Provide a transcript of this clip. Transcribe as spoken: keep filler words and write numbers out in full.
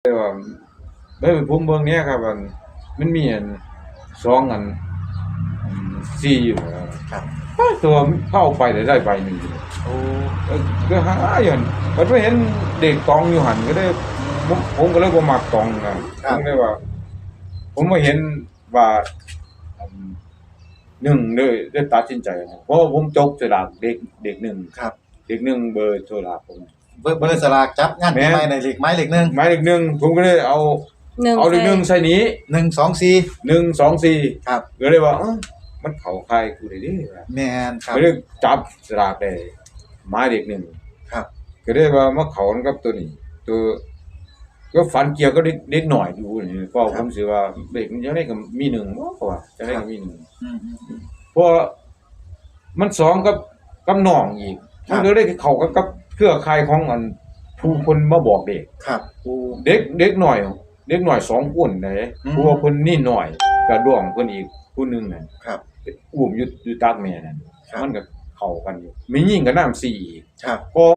แต่ว่าเฮ้ยผมเบิ่งเนี้ยครับอันมันมีอันสองอันอืมสี่อยู่นะครับ ครับ เอ้ยตัวเข้าไปได้ได้ใบหนึ่ง โอ้ เออก็หาอยู่หั่นมันไปเห็นเด็กตองอยู่หันก็ได้ผมผมก็เลยบ่มักตองนะ ครับ ผมเลยว่า ผมมาเห็นว่าอืมหนึ่งเลยได้ตัดสินใจนะเพราะว่าผมจกสลากเด็กเด็กหนึ่ง ครับ เด็กหนึ่งเบอร์สลากผม เบอร์เบอร์สลากจับงาน แม่น ปีใหม่ในเลขหมายเลขหนึ่ง หมายเลขหนึ่งผมก็เลยเอา หนึ่ง เอาเลขหนึ่งใส่นี้ หนึ่งสองสี่ หนึ่งสองสี่ ครับ ก็เลยว่าเอ้ามันเขาใครกูเลยดิ แม่นครับ ก็เลยจับสลากได้หมายเลขหนึ่ง ครับ ก็เลยว่ามาเขากับตัวนี้ ตัวก็ฝันเกี่ยวกับเด็กเด็กหน่อยอยู่นี่ก็ ครับ ผมสิว่าเด็กมันยังไงก็มีหนึ่งบ่ว่าจะได้ก็มีหนึ่ง อืม เพราะมันสองกับกับน้องอีก ครับ มันก็เลยเข้ากับกับเครือข่ายของอันผู้คนมาบอกเด็ก ครับโอ้ เด็กเด็กหน่อย เด็กหน่อยสองคนเลย อืม ผู้ว่าเพิ่นนี่หน่อยกระดวงเพิ่นอีกผู้หนึ่งนั่น ครับ อุ้มอยู่อยู่ตักแม่นั่น ครับ มันก็เข้ากันอยู่มียิ่งกับน้ำสี่อีก ครับ ก็